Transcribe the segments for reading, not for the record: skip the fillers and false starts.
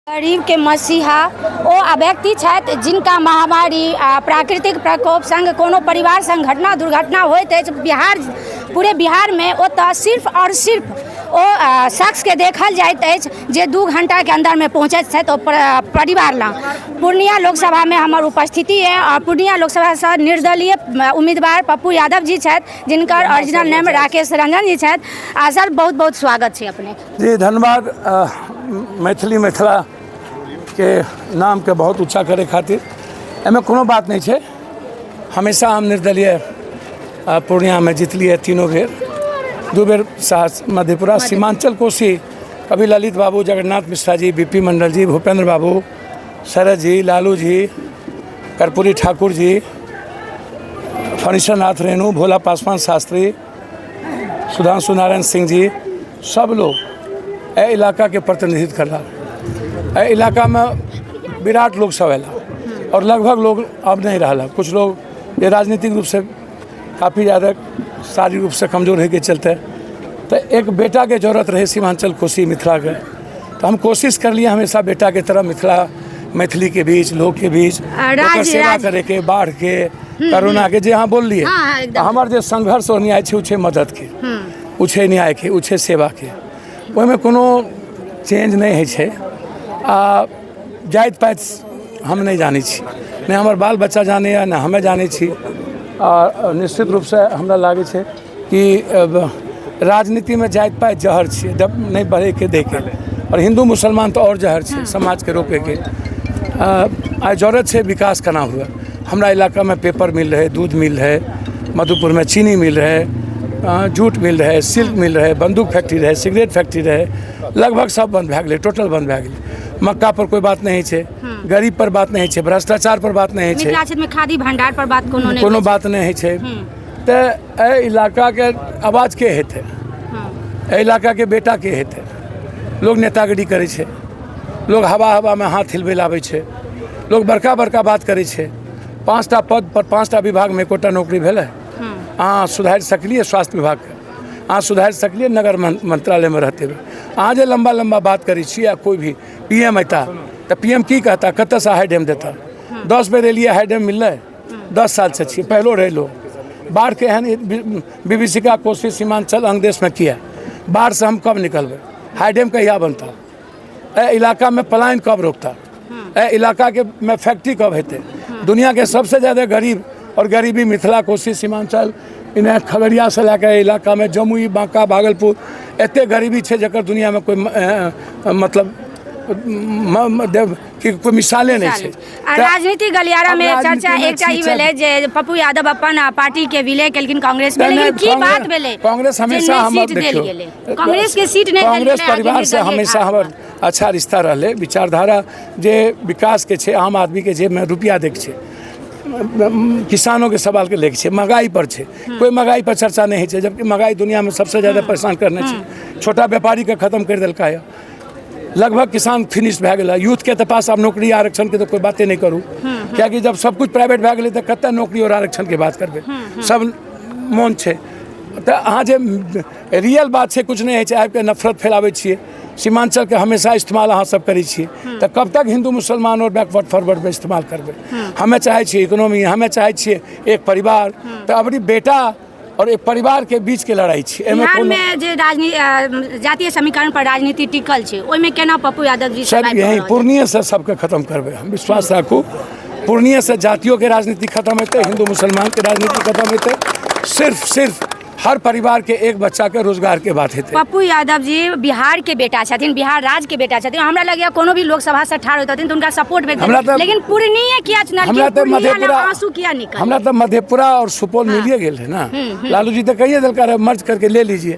गरीबके मसीहा ओ व्यक्ति छथि जिनका महामारी आ प्राकृतिक प्रकोप सङ्ग कोनो परिवार सङ्ग घटना दुर्घटना होइत अछि बिहार पूरे बिहारमे ओतऽ सिर्फ आओर सिर्फ ओ शख्सके देखल जाइत अछि जे 2 घंटाके अन्दरमे पहुँचैत छथि ओ परिवार लग। पूर्णिया लोकसभामे हमर उपस्थिति अइ आओर पूर्णिया लोकसभासँ निर्दलीय उम्मीदवार पप्पू यादव जी छथि जिनकर ओरिजिनल नेम राकेश रंजन जी छथि। आ सर बहुत बहुत स्वागत छै अपनेके। जी धन्यवाद। मैथिली मिथिला के नामके बहुत ऊँचा करे खातिर एहिमे कोनो बात नहि छै। हमेशा हम निर्दलीय पूर्णियामे जितलियै तीनों बेर, 2 बेर सहस मधेपुरा सीमांचल कोसी, कभी ललित बाबू, जगन्नाथ मिश्रा जी, बी पी मंडल जी, भूपेंद्र बाबू, शरद जी, लालू जी, कर्पूरी ठाकुर जी, फणीश्वरनाथ रेणु, भोला पासवान शास्त्री, सुधांशु नारायण सिंह जी, सब लोग एहि इलाकाके प्रतिनिधित्व करला। एहि इलाकामे विराट लोग सब अयला और लगभग लोग अब नहीं रहला। कुछ लोग जे राजनीतिक रूपसँ काफ़ी ज़्यादा शारीरिक रूपसँ कमजोर होइके चलते तऽ एक बेटाके जरूरत रहै सीमांचल कोसी मिथिलाके, तऽ हम कोशिश करलियै हमेशा बेटाके तरह मिथिला मैथिलीके बीच लोकके बीच ओकर सेवा करैके, बाढ़के, करोनाके जे अहाँ बोललियै, हमर जे संघर्ष और न्याय छै ओ छै मददके, ओ छै न्यायके, ओ छै सेवाके, ओहिमे कोनो चेंज नहि होइ छै। आ जाति पाति हम नहि जानै छी, नहि हमर बाल बच्चा जानैए, नहि हमे जानै छी। आ निश्चित रूपसँ हमरा लागै छै कि राजनीतिमे जाति पाति जहर छियै, नहि बढ़ैके दैके, आओर हिन्दू मुसलमान तऽ आओर जहर छै समाजके रोकैके। आइ जरूरत छै विकास केना हुए। हमरा इलाकामे पेपर मिल रहै, दूध मिल रहै, मधुपुरमे चीनी मिल रहै, जूट मिल रहै, सिल्क मिल रहै, बन्दूक फैक्ट्री रहै, सिगरेट फैक्ट्री रहै, लगभग सब बन्द भए गेलै, टोटल बन्द भए गेलै। मक्का पर कोइ बात नहि होइ छै, गरीब पर बात नहि होइ छै, भ्रष्टाचार पर बात नहि होइ छै, मिथिला क्षेत्रमे खादी भंडार पर बात कोनो नहि कोनो बात नहि होइ छै। तऽ एहि इलाकाके आवाज के हेतै, एहि इलाकाके बेटा के हेतै? लोग नेतागिरी करै छै, लोग हवा हवामे हाथ हिलबै लए आबै छै, लोग बड़का बड़का बात करै छै। 5टा पद पर 5टा विभागमे एकोटा नौकरी भेलै? अहाँ सुधारि सकलियै स्वास्थ्य विभागके? अहाँ सुधारि सकलियै नगर मंत्रालयमे रहते हुए? अहाँ जे लम्बा लम्बा बात करै छी, आ कोइ भी पी एम अयता तऽ पी एम की कहता? कतऽसँ हाई डैम देता? 10 बेर एलियै, हाई डैम मिललै? 10 सालसँ छियै, पहिलो रहै लोक। बाढ़िके एहन विभीषिका कोसी सीमांचल अंग देशमे किया? बाढ़िसँ हम कब निकलबै? हाई डैम कहिया बनता? एहि इलाकामे पलायन कब रोकता? एहि इलाकाके मे फैक्ट्री कब हेतै? दुनियाके सबसँ ज्यादा गरीब और गरीबी मिथिला कोसी सीमांचल, इन्हें खगड़ियासँ लए कऽ एहि इलाकामे जमुई, बांका, भागलपुर, एते गरीबी छै जकर दुनियामे कोइ मतलब कि कोइ मिसाले नहि छै। आ राजनीतिक गलियारा में चर्चा एकटा ई भेलै जे पप्पू यादव अपन पार्टी के विलय केलखिन कांग्रेस में, लेकिन की बात भेलै? कांग्रेस हमेशा हमर, देखियौ, कांग्रेस के सीट नहि कांग्रेस परिवार से हमेशा हमर अच्छा रिश्ता रहलै। विचारधारा जे विकास के छै, आम आदमी के जेबमे रुपया दैके छै, किसानों के सवाल के लेके छै, महंगाई पर छै, कोई महंगाई पर चर्चा नहि होइ छै, जबकि महंगाई दुनिया में सबसे ज्यादा परेशान करने छै। छोटा व्यापारी के खत्म करि देलका यऽ, लगभग किसान फिनिश भए गेलै। यूथके तऽ पास आब नौकरी आरक्षणके तऽ कोइ बाते नहि करू, कियाकि जब सब कुछ प्राइवेट भए गेलै तऽ कतऽ नौकरी आओर आरक्षणके बात करबै, सब मोन छै। तऽ अहाँ जे रियल बात छै कुछ नहि होइ छै, आबिके नफरत फैलाबै छियै। सीमांचलके हमेशा इस्तेमाल अहाँ सब करै छियै, तऽ कब तक हिन्दू मुसलमान आओर बैकवर्ड फॉरवर्डमे इस्तेमाल करबै? हमे चाहै छियै इकोनॉमी, हमे चाहै छियै एक परिवार, तऽ अबरी बेटा और एक परिवार के बीच के लड़ाई छै। एहिमे बिहार में जे राजनीति जातीय समीकरण पर राजनीति टिकल छै, ओहिमे केना पप्पू यादव जी सर यही पूर्णिया से सबके खत्म करबै हम, विश्वास राखू। पूर्णिया से जातियों के राजनीति खत्म हेतै, हिंदू मुसलमान के राजनीति खत्म हेतै, सिर्फ सिर्फ हर परिवार के एक बच्चा के रोजगार के बात हेतै। पप्पू यादव जी बिहार के बेटा छथिन, बिहार राज्य के बेटा छथिन। हमरा लगैया कोनो भी लोकसभा से ठाढ़ होइत हथिन तऽ हुनका सपोर्ट भेटतै, लेकिन पूर्णिया किया चुनलखिन? हमरा तऽ मधेपुरा आंसू किया निकल? हमरा तऽ मधेपुरा और सुपौल मिलिए गेल है ना। लालू जी तऽ कहिए देलका रहे मर्ज करके ले लीजिए।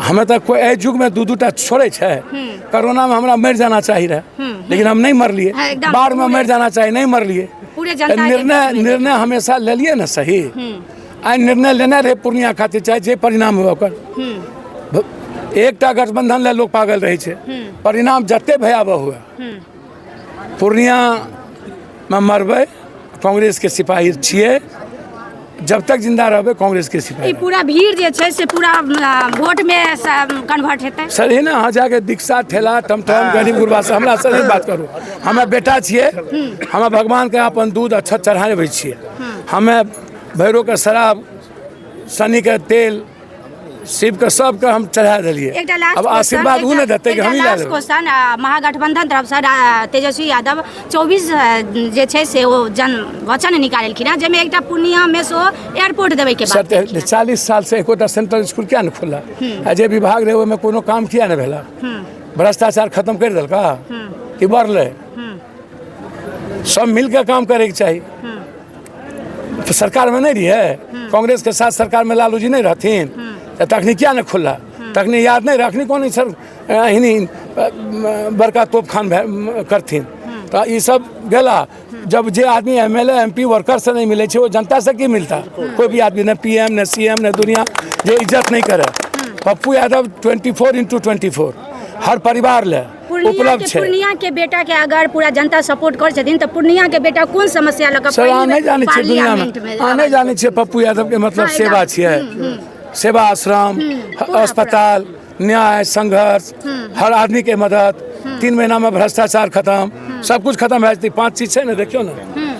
हमें तऽ कोई एहि युग में दू दूटा छोड़े छै। कोरोना में हमरा मरि जाना चाही रहे, लेकिन हम नहीं मरलिए। बाढ़ में मरि जाना चाही, नहीं मरलिए। निर्णय निर्णय हमेशा लेलिए ना सही। आइ निर्णय लेने रहे पूर्णिया खातिर, चाहे जे परिणाम हुए ओकर। एकटा गठबंधन ले लोग पागल रहै छै, परिणाम जते भयावह हुए। पूर्णियामे मरबै, कांग्रेसके सिपाही छियै, जब तक जिंदा रहबै कांग्रेस के सिपाही। ई पूरा भीड़ जे छै से पूरा वोटमे कन्वर्ट हेतै। सर हे ने, अहाँ जाके रिक्शा ठेला टमटम गरीब गुरबा से हमरा से नहीं बात करू। हमरा बेटा छियै, हमरा भगवानके अपन दूध अच्छा चढ़ाबै छियै। हमे भैरवके शराब, शनिके तेल, शिवके सबके हम चढ़ा देलियै। एकटा लास्ट अब आशीर्वाद ओ ने देतै कि हमही लए लास्ट लेबै। क्वेश्चन, महागठबंधन तरफसँ तेजस्वी यादव 24 जे छै से ओ जन वचन निकाललखिन हेँ, जाहिमे एकटा पूर्णियामे सेहो एयरपोर्ट देबैके सर बात केलखिन हेँ। 40 सालसँ एकोटा सेंट्रल स्कूल किया नहि खुलल? आ जे विभाग रहै ओहिमे कोनो काम किया नहि भेलै? भ्रष्टाचार खत्म करि देलका कि बढ़लै? सब मिलके काम करैके चाही। तऽ सरकारमे नहि रहियै? कांग्रेसके साथ सरकारमे लालू जी नहि रहथिन तऽ तखनी किया नहि खुलला? तखनी याद नहि रखनी कोन सर एहनी बड़का तोपखान करथिन तऽ ई सब गेला। जब जे आदमी M L A M P worker से नहीं मिले छै, वो जनता से की मिलता? कोई भी आदमी, न पी एम, न सी एम, न दुनिया, जे इज्जत नहीं करे। पप्पू यादव 24x24 हर परिवार ले पूर्णिया उपलब्ध के छै। पूर्णिया के बेटा के अगर पूरा जनता सपोर्ट करै छथिन तऽ पूर्णिया के बेटा कोन समस्या लऽ कऽ सर अहाँ नहि जानै छियै दुनियामे, पार्लियामेंटमे अहाँ नहि जानै छियै पप्पू यादवके मतलब। हाँ, सेवा एकदम। छियै, सेवा आश्रम, पूरा। अस्पताल, न्याय, संघर्ष, हर आदमीके मदद, 3 महीनामे भ्रष्टाचार खत्म, सब कुछ खत्म भए जेतै। 5 चीज छै ने, देखियौ ने,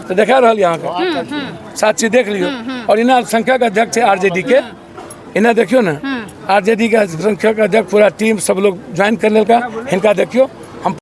तऽ देखा रहल यऽ अहाँके 7 चीज, देख लियौ। आओर इना अल्पसंख्यक अध्यक्ष छै आरजेडी के, इना देखियौ ने, आरजेडी के अल्पसंख्यक अध्यक्ष, पूरा टीम सब लोग ज्वाइन कर लेलका। हिनका देखियौ।